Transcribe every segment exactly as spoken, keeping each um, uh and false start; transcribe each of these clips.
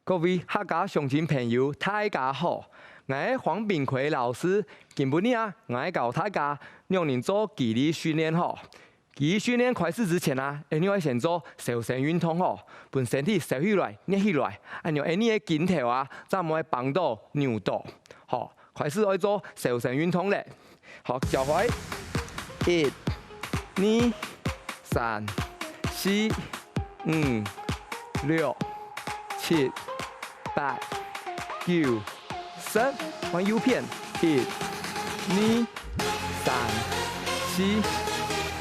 各位客家鄉親朋友，大家好！𠊎係黃炳奎老師，今晡日啊，𠊎教大家仰般做肌力訓練吼。 肌力訓練開始之前啊，𠊎等愛先做燒身運動吼，分身體燒起來、熱起來，恁樣𠊎等个筋頭啊，正毋會繃著、扭著。好，開始愛做燒身運動咧。好，腳踝，一、二、三、四、五、六、七、八、九、 十，換右片，一、二、三、四、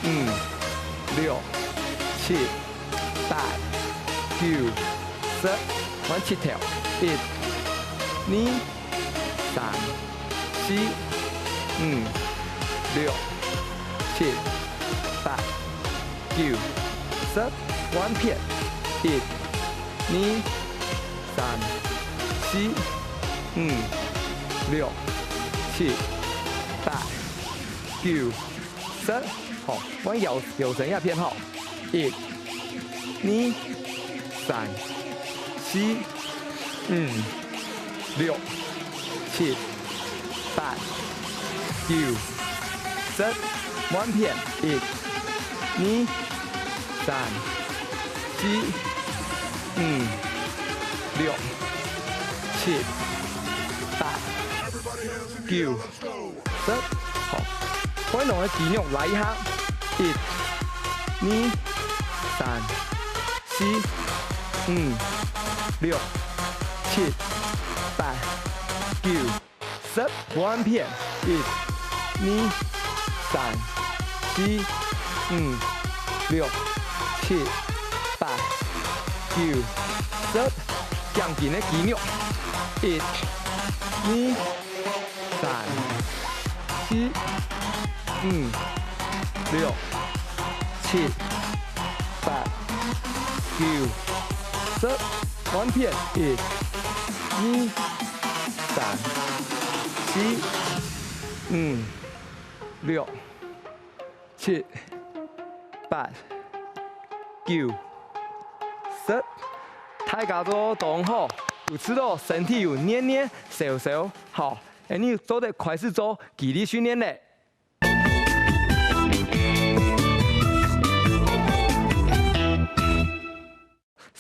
五、六、七、八、九、十，換膝頭，一、二、三、四、五、六、七、八、九、十，換片，一、二、 三、四、五、六、七、八、九、十。好，換腰，腰身這片吼。一、二、三、四、五、六、七、八、九、十。換片，一、二、三、四、五、六、七、八、九、十。好，背囊个肌肉拉一下，一、二、三、四、五、六、七、八、九、十。換片，一、二、三、四、五、六、七、八、九、十。頸根个肌肉，一、二、 三、四、五、六、七、八、九、十。換片，一、二、三、四、五、六、七、八、九、十。大家做當好，有試著身體有熱熱、燒燒，好。 𠊎等做得開始做肌力訓練咧。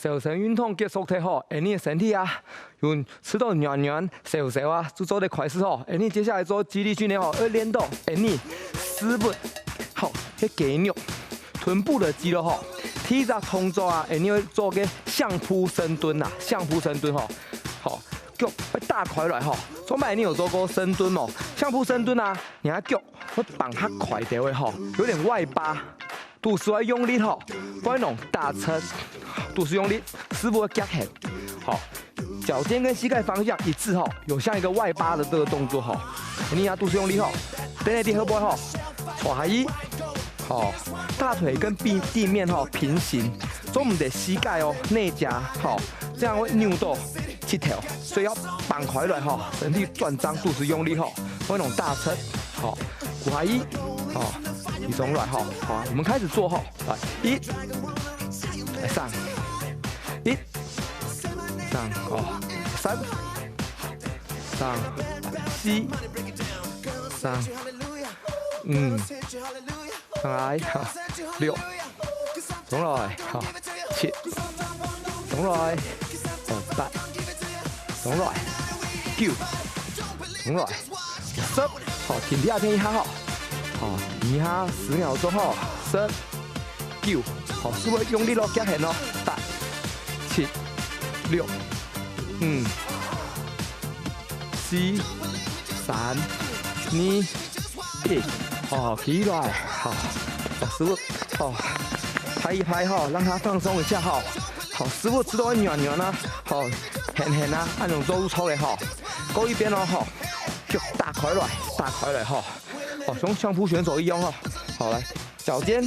燒身運動結束忒吼，𠊎等个身體啊，有試著暖暖、燒燒啊，就做得開始吼。𠊎等接下來做肌力訓練吼，愛練著𠊎等屎朏，吼，該肌肉、臀部个肌肉吼。第一隻動作啊，𠊎等愛做个相撲深蹲啊，相撲深蹲吼，好。 腳會打開來吼。上擺你有做過深蹲無？相撲深蹲啊，你个腳會放較開兜仔吼，有點外八，肚屎愛用力吼，背囊打直，肚屎用力，屎朏會夾絚。好，腳尖跟膝蓋方向一致吼，有像一個外八的這個動作吼。你啊，肚屎用力吼，等下你後背吼，坐下去，好，大腿跟地，地面吼平行，做毋得膝蓋哦內夾，好，這樣會扭著 膝頭，所以要放開來吼，身體轉正，肚屎用力吼，背囊打直，吼，跍下去，吼，起床來吼，好，我們開始做吼，來，一，來，上，一，上，哦，三，上，四，上，五，上來，哈，六， 上來，好，七，上來，哦，八，上來，九，上來，十，好，停這片一下吼，好，停一下十秒鐘吼，十，九，好，屎朏用力咯，夾絚咯，八，七，六，五，四，三，二， 一，好，起來，好，把屎朏，好，拍一拍哈，讓它放鬆一下哈。好，屎朏濕到軟軟啊，好，絚絚啊，恁樣做毋錯个哈。過一遍咯哈，就打開來，打開來哈。好，像相撲選手一樣哈。好，來，腳尖、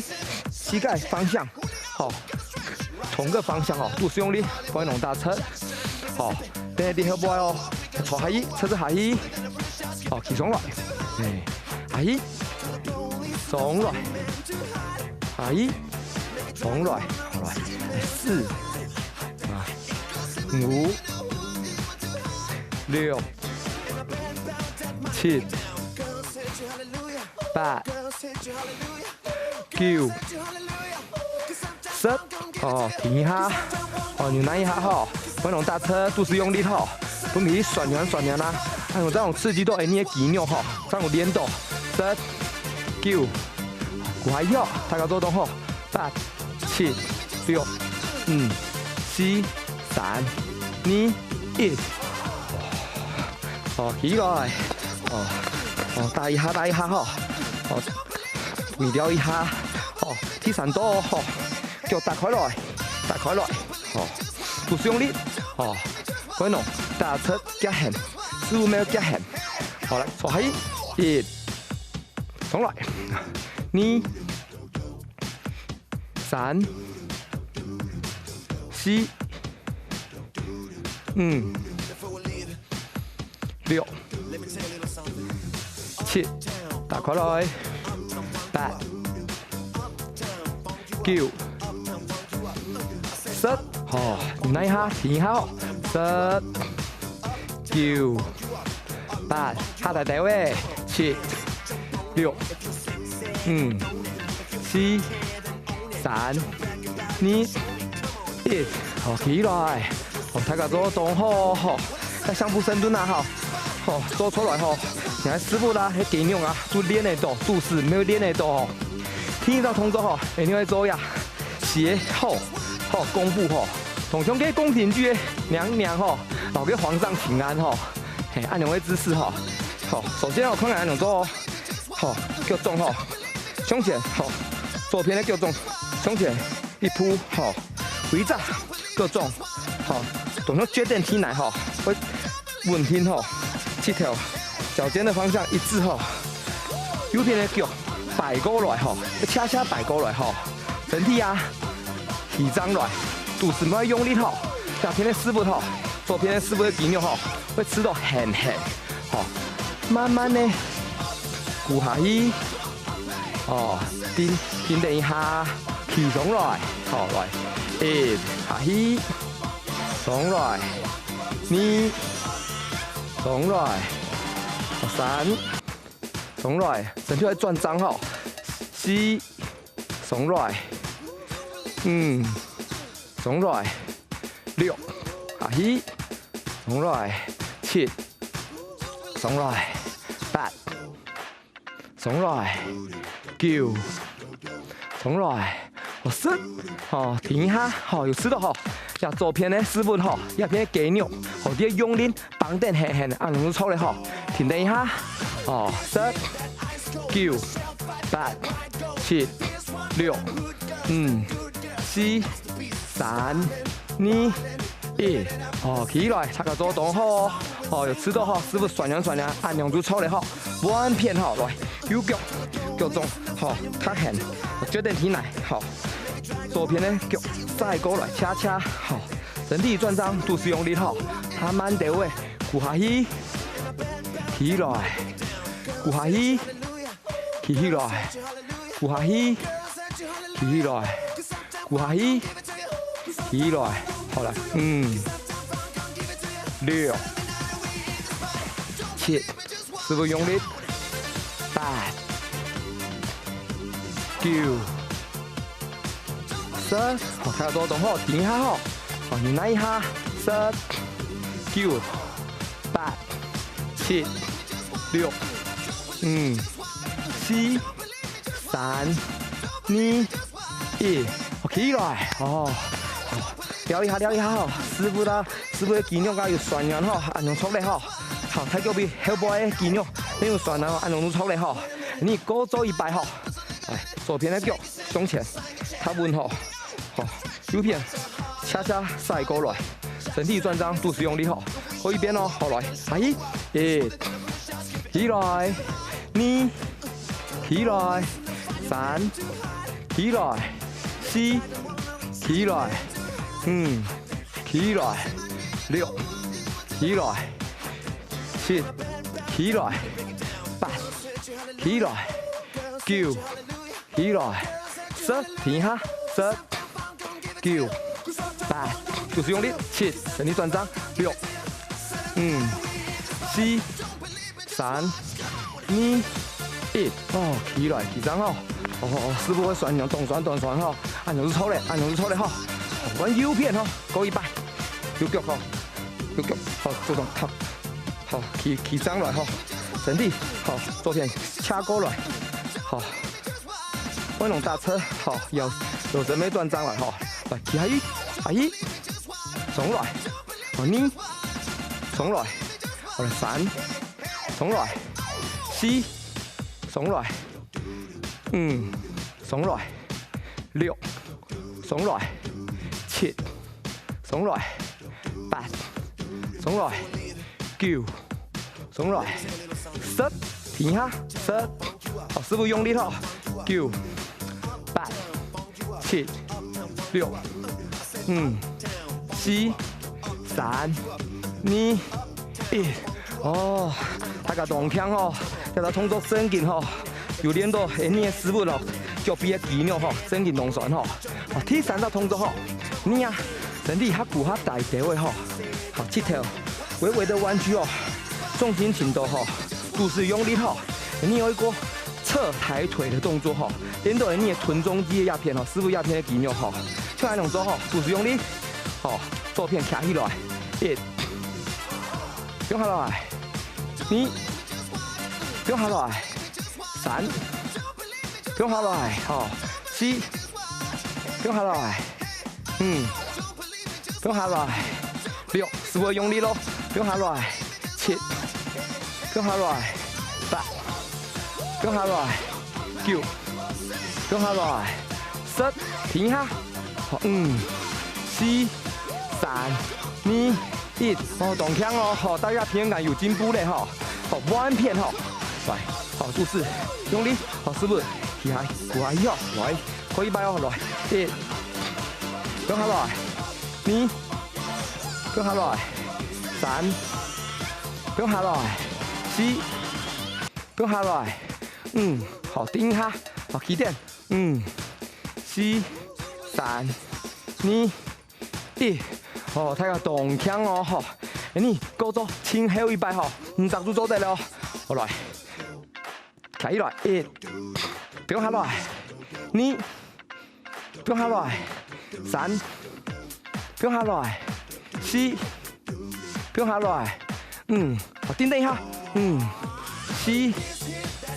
膝蓋方向，好，同個方向哈，肚屎用力，背囊打直，好，等下你後背哦，坐下去，直直下去。 好，起床來，哎，下去，上來，下去，上來，好來，四，啊，五，六、七、八、九、十。哦，停一下，哦，扭等一下吼，分佢打直，肚屎用力吼，分佢旋轉旋轉啊，哎喲，恁樣刺激到𠊎俚个肌肉吼，恁樣有練到。十、九，跍下去吼，大家做動吼，八、七、六、五、四、三、二、一。哦，起來，哦，哦，打一下，打一下吼，哦，微調一下，哦，第三動吼，腳打開來，打開來，哦，肚屎用力，哦，分佢打直較絚，屎朏較絚，好，來，坐下去，一，上來，二、三、四、五、六、七，打開來，八、九、十，好，扭等一下，停一下哦，十、九、八，下低低位，七、六、五、四、三、二、一，好，起來。哦，大家做動吼，吼，該上晡深蹲啊，吼，吼，做出來吼，你看屎朏啦，該肌肉啊，都練得到，肚屎乜練得到吼。第一隻動作吼，一定愛做呀，斜吼，吼，弓步吼，同像該宮廷劇个娘娘吼，摎該皇上請安吼，嘿，恁樣个姿勢吼。好，首先吼，看看恁樣做哦。 好，腳掌吼，向前，好，左片个腳掌向前一步，好，回隻腳掌，好，動作絕對停來吼，會穩定吼，膝頭、腳尖的方向一致吼，右片个腳擺過來吼，恰恰擺過來吼，身體啊，提上來，肚屎莫用力吼，右片个屎朏吼，左片个屎朏个肌肉吼，會刺到絚絚。 好，慢慢个跍下去，哦，停，停等一下，起上來，好，來，一，下去，上來，二，上來，三，上來，身體愛轉正吼，四，上來，五，上來，六，下去，上來，七， 上來，八，上來，九，上來，好，十，好，停一下，好，有刺到吼，這左片个屎朏吼，這片个肌肉，好，你愛用力挷等絚絚，恁樣就著咧吼，停等一下，好，十，九，八，七，六，五，四，三， 二，一，哦，起來，大家做動吼，哦，有刺到吼，屎朏酸軟酸軟，恁樣就著咧吼，換片吼，來，右腳，腳掌，吼，較絚，絕對停來，吼，左片个腳再過來，恰恰，吼，身體轉正，肚屎用力吼，慢慢兜仔，跍下去，起來，跍下去， 企起來，跍下去，企起來，跍下去，企起來。好了，五，六，七，屎朏用力，八，九，十，好，大家做動吼，停一下吼，好，你拿一下，十，九，八，七，六，五， 四，三，二，一，好，起來，哦，哦，撩一下，撩一下吼，屎朏啦，屎朏个肌肉啊有酸軟吼，恁樣著咧吼。好，大腳髀後背个肌肉，恁有酸軟吼，恁樣就著咧吼。你過做一擺吼，哎，左片个腳向前，踏穩吼，好，右片，恰恰再過來，身體轉正，肚屎用力吼。過一遍哦，好來，下去，一，起來，二， 起來，三，起來，四，起來，五，起來，六，起來，七，起來，八，起來，九，起來，十，停一下，十，九，八，肚屎用力，七，身體轉正，六，五，四、三、二、一。哦，起來，起身吼。哦，哦，哦，屎朏會痠，恁樣當痠當痠吼。恁樣就著咧，恁樣就著咧吼。換右片吼，過一擺。右腳吼，右腳，好，做動，好，好，起，起身來吼。身體，好，左片斜過來，好。 換攏打直，好，腰，腰身愛轉正來吼。來，起來，起來，上來，好，二，上來，好，來，三，上來，四，上來，五，上來，六，上來，七，上來，八，上來，九， 上來，十，停下，十，好，屎朏用力吼，九、八、七、六、五、四、三、二、一。哦，大家當慶哦，這个動作真緊吼，有練到𠊎俚个屎朏咯，腳髀个肌肉吼，真緊當痠吼。啊，第三隻動作吼，你啊，身體較跍較低兜仔吼，好，膝頭 微微的彎曲哦，重心輕度吼，肚屎用力吼。你有一個側抬腿的動作吼，練到你的臀中肌的這片吼，屎朏這片的肌肉吼。像恁樣做吼，肚屎用力，吼，左片徛起來，一，放下來，二，放下來，三，放下來，吼，四，放下來，五，放下來，六，屎朏用力咯，放下來。 七，放下來，八，放下來，九，放下來，十，停下，好，五，四，三，二，一，哦，當慶哦，吼，大家平安有進步咧吼，好，換片吼，來，好，肚屎，用力，好，屎朏，起來，過來，好，來，過一擺哦，來，一，放下來，二， 放下來，三，放下來，四，放下來，五，好，停一下，好，起點，五，四，三，二，一，好，大家當慶哦，吼，你過做盡後一擺吼，毋使就做得了，好來。 徛起來，一，放下來，二，放下來，三，放下來，四，放下來，五，好，停等一下，五，四，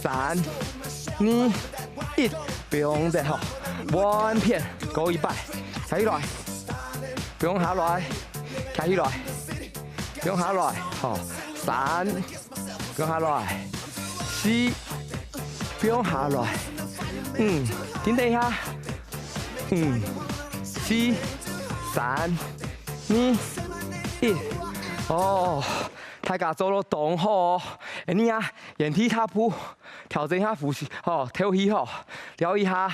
三，二，一，放忒吼，換片，過一擺，徛起來，放下來，徛起來，放下來，好，三， 放下來，四，放下來，五，停等一下，五，四，三，二，一，哦，大家做到當好哦！你啊，原地踏步，調整一下呼吸，吼，敨氣吼，調一下。